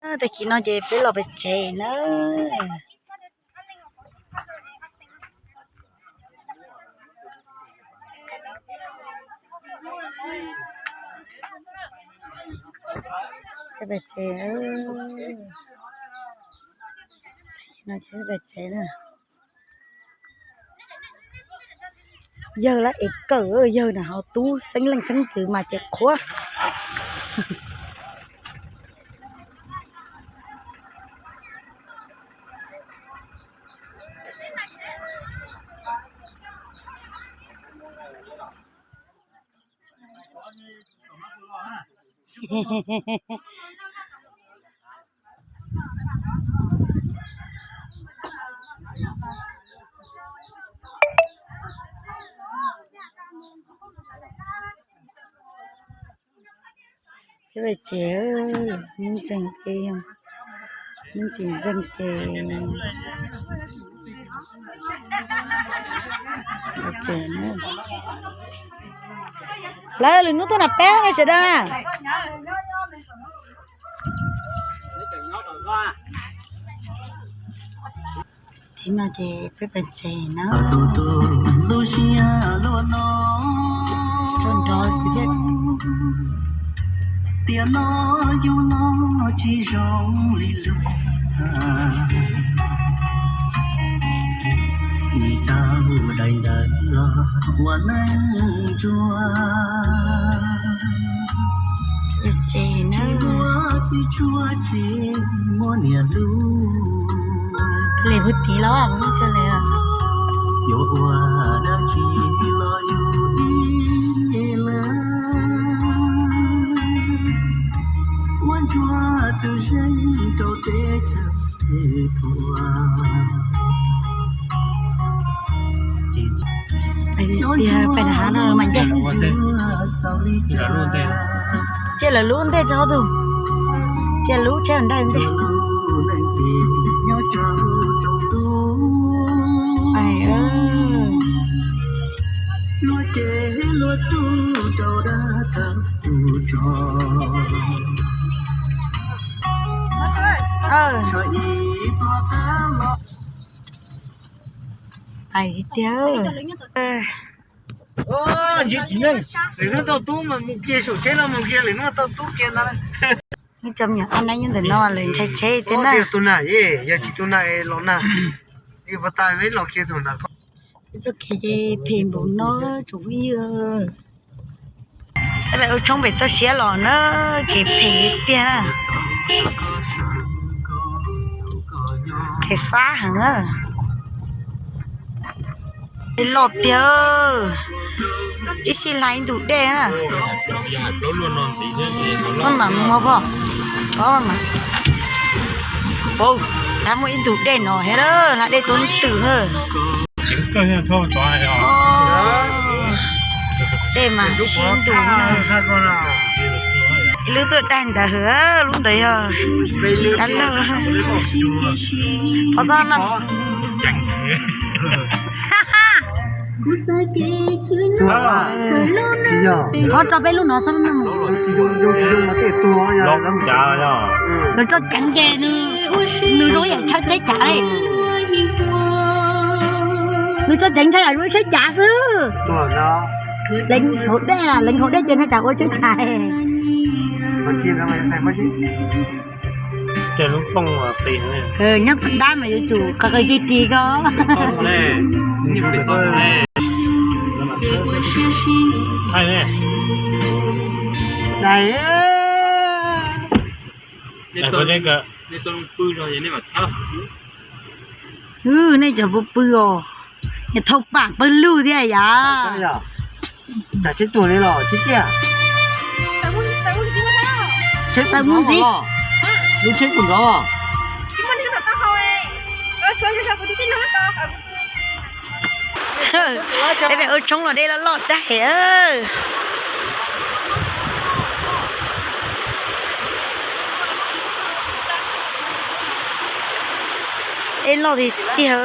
Tag kis no ces peb los pem tsev na. Peb pem tsev, peb pem tsev na. Yawg lab ev kawm, yawg na ho tub xeeb leej xeeb ntxwv mas ces qhuav. Peb pem tsev, Hmoob ntseeg peb, Hmoob tsis ntseeg ces pem tsev na. Lawv lwm hnub tuaj nram peb na sawv daws na. Thaum no ces peb pem tsev na. Tso nrov thiab. Tiam no yus los tsis zoo li luag, nim tau daim ntawv los ua neej ntsuag. Tsis muaj txiv tshuav tsis muaj niam hlub, li hwj tiv los muaj tso li. Yuav ua dab tsi los yus ib leeg, ua ntsuag twb zeeg rau teb chaws thuam. Pais na, no mas nce. Cia lawv lub ntej tso tug. Cia lub tsheb nraim ntej. Luag ces luag txuj rau dab tawg tus tso. Hais tiag. Ntsib txiv neej, lwm hnub tau tub mas mus kiag saum tsheb no, mus kiag lwm hnub tau tub kiag ntag. Ib co me nyuam ab neeb nyob ntawm no lawv ntshai tsheb thiab na. Tus nag, yog tsis tus nag los nag, ib puas tas peb los kiag tus nag. Txoj kev ces phem npaum no tsoom phooj ywg. Peb ua tshoob pem toj siab los na, kev phem tiag na. Kev fab heev na. Loj tiag, ib sij hlais ntug dej na. Maj mam mus pog, maj mam. Pab muaj ib ntug dej no thiab, hlais dej tuaj twm na. Dej mas ib sij ntug na. Ib lub tuaj daig ntawd, lub ntawd yog dab laug. Qhov txog no. Qhov tso peb lub no xwb. Lawv tso ceev ces nws zoo yam tshawb tsheb cav li. Nws tso ceev ntshai yam zoo tsheb cav xwb. Leej hauv dej, leej hauv dej ces ntshai tsam ua tsheb cav. Nyob txog dab mas yuav tsum qhov qis ris ko. Nej cov pw pw os, es thauj pam pawg lug thiab yam. Tsam tsheb tuag li los tsheb ciaj. Tsheb tawm mus ntxiv. Lub tsheb kuj nrov. Peb pem ua tshoob los dej loj loj daig. Dej loj tiag tiag,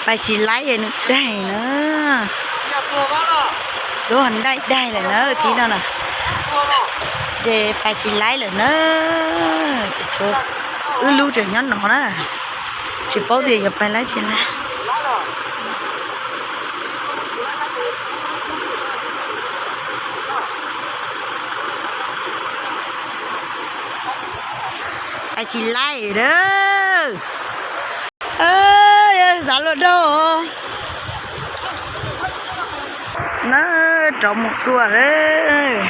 pais tsis laib es nws daig na. Lub hov nraim daig lawm na, thib no na. Ces pais tsis laib lawm na, ces tshuav wb lub tseem nyob no na, tsis paub tias yuav pais laib tsis laib. Pais tsis laib lawm. Xav luag dau na, rov mus dua lawm.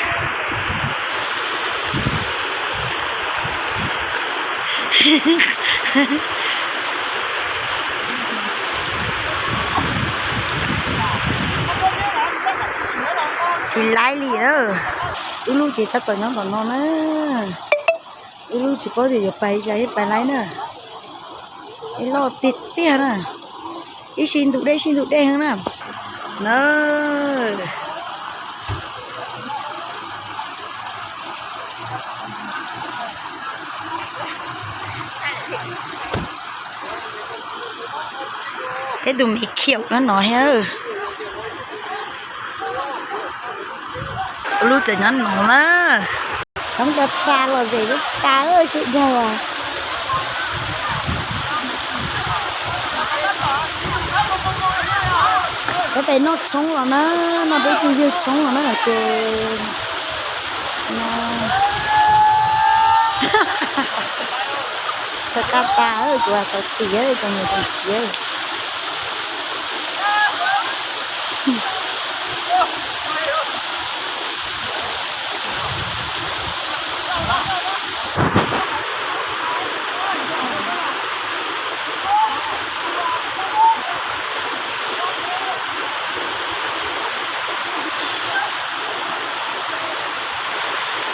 Tsis laib li na. Wb lub ces tab tom nyob tom no na. Wb lub tsis paub tias yuav pais cas ib pais laib na. Ib loj tiag tiag na. Ib sij ntug dej sij ntug dej heev na. Na, peb tus me khiaum nyob no thiab. Lub tseem nyob no na. Thoob cov tas los zem lub tas tseem yog. Peb pais noj tshoob los na, noj peb tug yawg tshoob los na ces no. Txhawj qab tas, kuv tau txiv, tau mus tau txiv.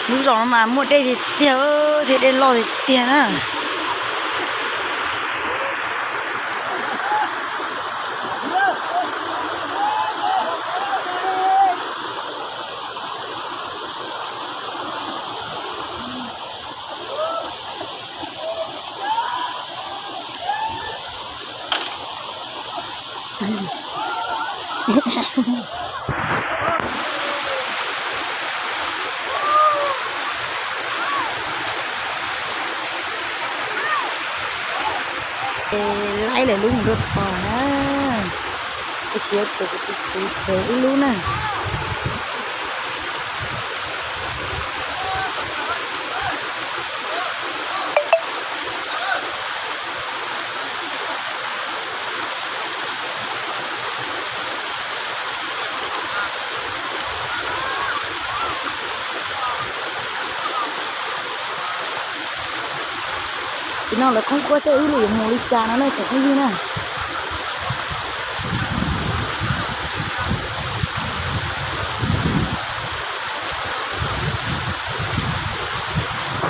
Lub zos no mas muaj dej tiag tiag, thiab dej loj tiag tiag na. Laib lawm lub mus rau tod na. Tab sis yuav tshuav kuv tus kwv tshuav ib lub na. Tam sim no lawv khoob khuab seb wb lub yuav mus li cas no na tsoom phooj ywg na.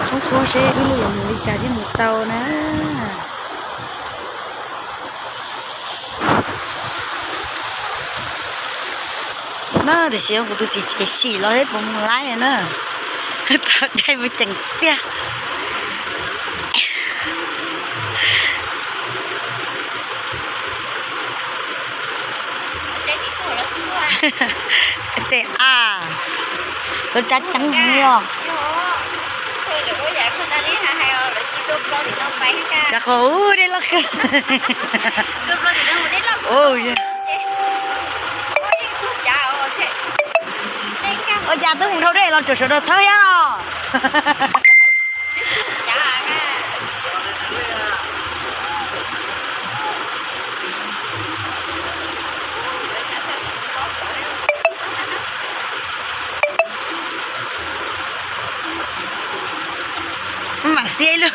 Khoob khuab seb wb lub yuav mus li cas thiaj mus tau na. Na, tiam sis kuv tus txiv tsev sim los seb puas mus laib na. Tau dai mus ceem tiag. Tes a, lub rab ceeb heev li os. Cas qhov ub dej loj kawg. Ua cas twb mus dhau dej los tseem sawv daws thawb thiab los. Mam xiab ib lub.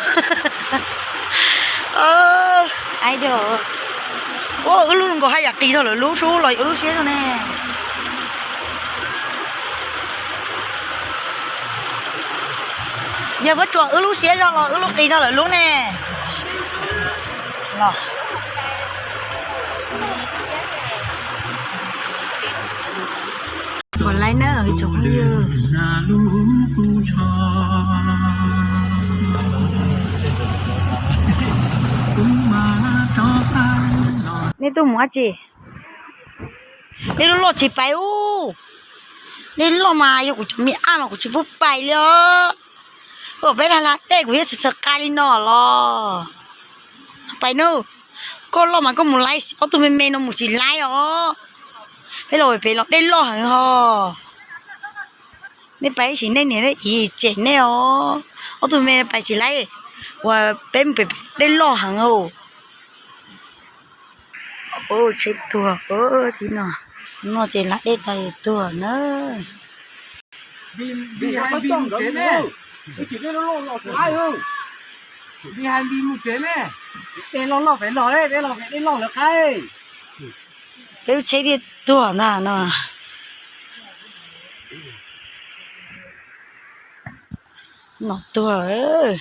Ua wb lub nkaus haj yam qis zog lawm lub sub los wb lub siab zog ne. Yog puab tsuas wb lub siab zog los wb lub qis zog lawm lub ne. Los Kom laib na tsoom phooj ywg. Nej tuaj mus dab tsi? Nej lub loj tsis pais ub. Dej loj mas yog kuv cov me ab mas kuv tsis pub pais li os. Koj peb lag lag dej kuv thiaj txhawv txhawv qa li no los. Pais nawb, koj loj mas koj mus laib, ob tug me me no mus tsis laib os. Peb los pem los dej loj heev ho. Nej pais ib sim nej niam nej txiv cem nej os. Ob tug me pais tsis laib, uas peb mus pem dej loj heev os. Tsheb tuag, no ces lag dej tau tuag na. Peb lub tsheb thiaj tuag ntag no. No tuag.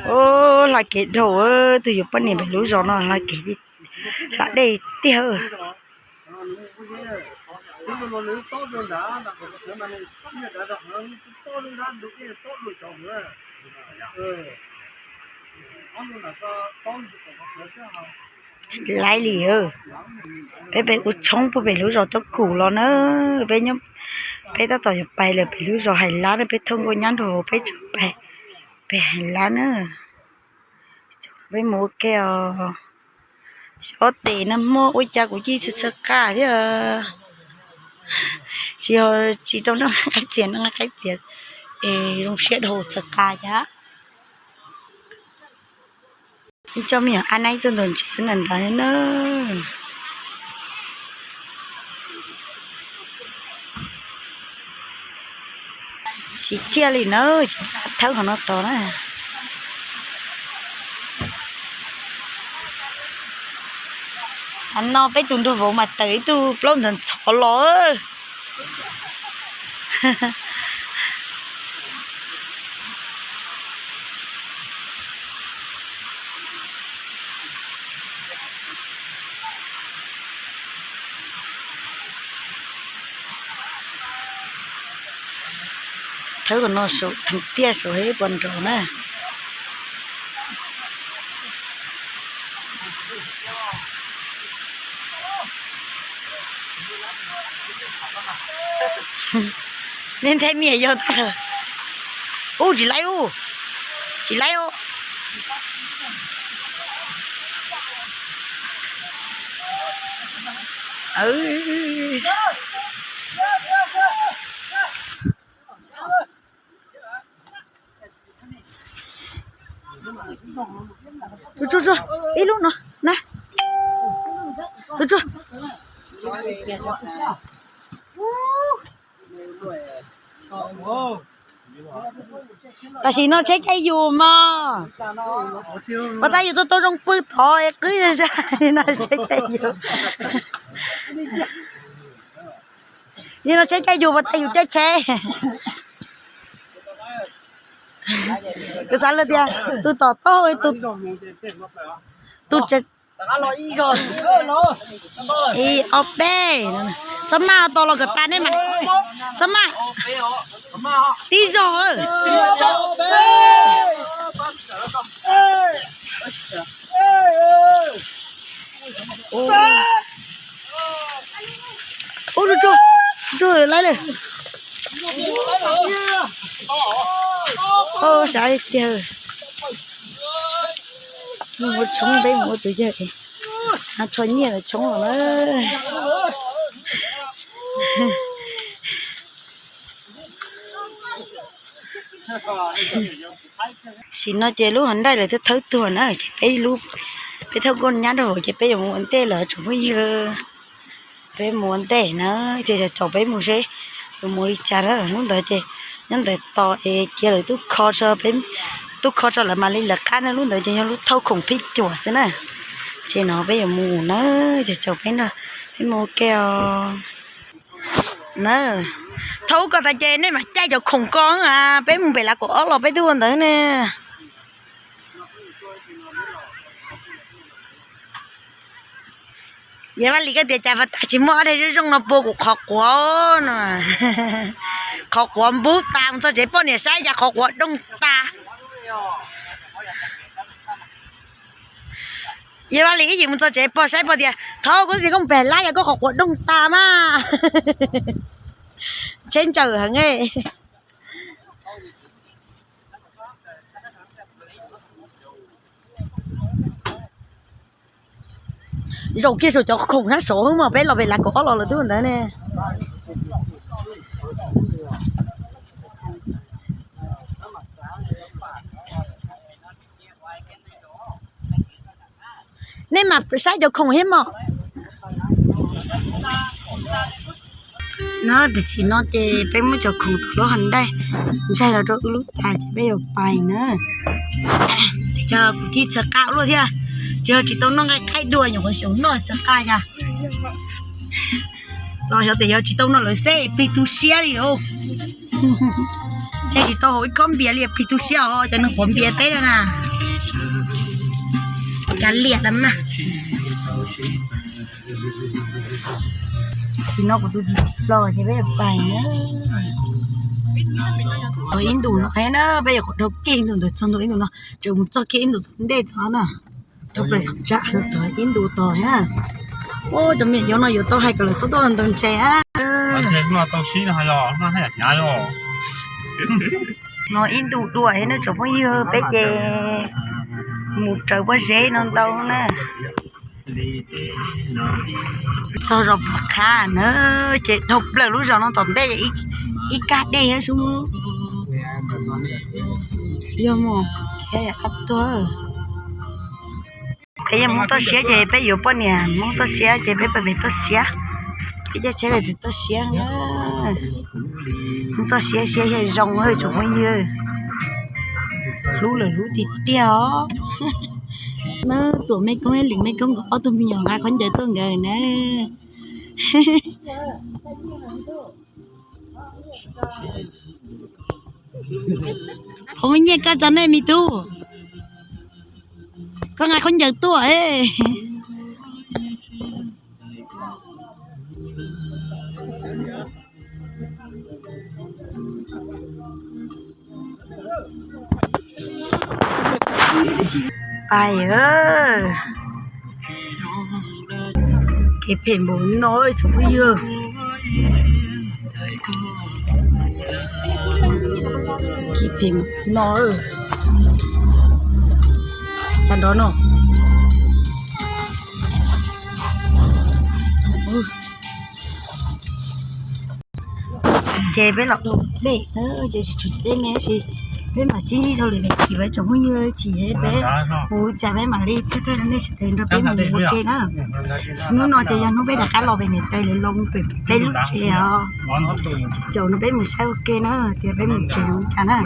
Hla kev dhau, tus yuav poj niam pem lub zos no hla kev, hla dej tiag. Tsis laib li. Peb pem ua tshoob puag pem lub zos Tob Kum los na. Peb nyob, peb tab tom yuav pais lawm pem lub zos Hais Lab na, peb thauj nkauj nyab nrog peb tseem pais pem Hais Lab na. Peb mus ua ke os. Xyov tes nag hmo ua cas kuv cia li txhawv qa thiab. Tsis, tsis tau noj qaib txias, noj qaib txias es zoo siab dhau txhawv qa cas. Ib tsob me nyuam ab naib tuaj ntawm ntses na nrad na. Tsis ciaj li na, tsis thawb qhov no tod na. Tam no peb tus nraug vauv mas tawm ib tug plaub ntxhov ntxhov los. Thawb qhov no saum theem tiaj saum hib puas nraud na. Nej nthe mias yog tag. Ub, tsis laib ub. Tsis laib os. Tsuag tsuag, ib lub no na. Tsuag tsuag. Tam sim no tsheb caij yus mog. Puas tas yus tau tau zoo pw tod es qwb zaj no tsheb caij yus. Yus no tsheb caij yus puas tas yus caij tsheb. Kuv xav lawm tias tus tom toj, tus, tus, ib ob peb, txhob maj, tos los kom tas nej mam, txhob maj, tib zog. Ub, tsuag tsuag, laib lawm. Sav tiag. Mus ua tshoob, peb mus ua tus yawg es tsho nyiaj los tshoob los na. Sim no ces lub hov nraij lawv twb thawb tuag na, ces peb, peb thauj nkauj nyab nraug vauv ces peb yuav mus ua ntej lawm tsoom phooj ywg. Peb mus ua ntej na, ces tsaus peb mus seb yuav mus li cas na. Hnub ntawd ces nyob ntawd tos es cia lawv tub kho tso, tub kho tso lawv mam li lawv qab na. Lub ntawd ces yog lub thauj khoom phij cuam xwb na. Ces no peb yuav mus na, ces tsaus peb nrog peb mus ua ke os. Na, thaum ub ko tas ces nej mam caij cov khoom ko, peb mus pem Lav Kaum Ob los peb twb ua ntawd ne. Yog Vaj Lis koj tias cas pas tas tsis muaj ob daig zoo zoo no pua kuv qhov quav no. Qhov quav npub tas mus txog tsev poj niam saib cas qhov quav dooj tas. Yog Vaj Lis ib yim mus txog tsev pog saib pog tias, thov koj tias koj mus pem lab yog koj qhov quav doog tas mas. Tsheb ntsaws heev. Zaum kiag saum cov khoom sab saud mas peb los pem lab kaum ob los lawm twb ua ntawd ne. Nej mam saib cov khoom thiab mog. No tam sim no ces peb muab cov khoom tom lub hau ntaij ntsaig los rau wb lub tas ces peb yuav pais na. Yog kuv tig txhawv qa luaj thiab, ces yog tsis tau noj nqaij qaib dua nyuam qhuav xyaum noj txhawv qa cas. Los xyov tias yog tsis tau noj lawv xeb plig tu siab li os. Ces tsis tau haus ib kob npias li plig tu siab os cov neeg quav npias peb no na. Kav liam tas mas. Tam sim no kuv tus txiv tsis los ces peb pais na. Ib ntus no na peb yuav qhov dhau kiag ib ntus ntawd txog ntua ib ntus no, tseem mus txog kiag ib ntus tom ntej tod na. Dhau plaws tod ib ntus tod thiab. Ua cov me nyuam yaus no yuav tau hais kom lawv txhob tuaj ntaus ntses. No ib ntus dua thiab nej tsoom phooj ywg, peb ces mus raws pob zeb no ntau na. Txog zos Pov Qhab na, ces dhau plaws lub zos no tom ntej ib kab dej thiab sub. Yog mus, qab tuag. Peb yog Hmoob toj siab ces peb yuav poj niam Hmoob toj siab ces peb pais pem toj siab. Peb caij tsheb pem pem toj siab na. Hmoob toj siab siab zoo tsoom phooj ywg. Hlub lawm hlub tiag tiag os. Na, Tuam Mej Koob thiab Lwm Mej Koob nkawd ob tug me nyuam nqa khaub ncaws tuaj nkaus na. Hauv me nyiaj koj txog nej me tub, koj nqa khaub ncaws tuaj. Pais, kev phem npaum no tsoom phooj ywg. Kev phem npaum no, tag nrho no. Ces peb los dhau dej na, ces tsis tshuav dej me tab sis peb mam sib dhau lwm daim chim pab tsoom phooj ywg chim peb mus cas peb mam li thaij thaij rau nej sawv daws nrog peb mus ua ke na. Hnub no ces yog hnub peb rov qab los pem niam tais lawv los pem peb lub tsev os. Ces caum no peb mus saib ua ke na, tias peb mus tsev zoo cas na.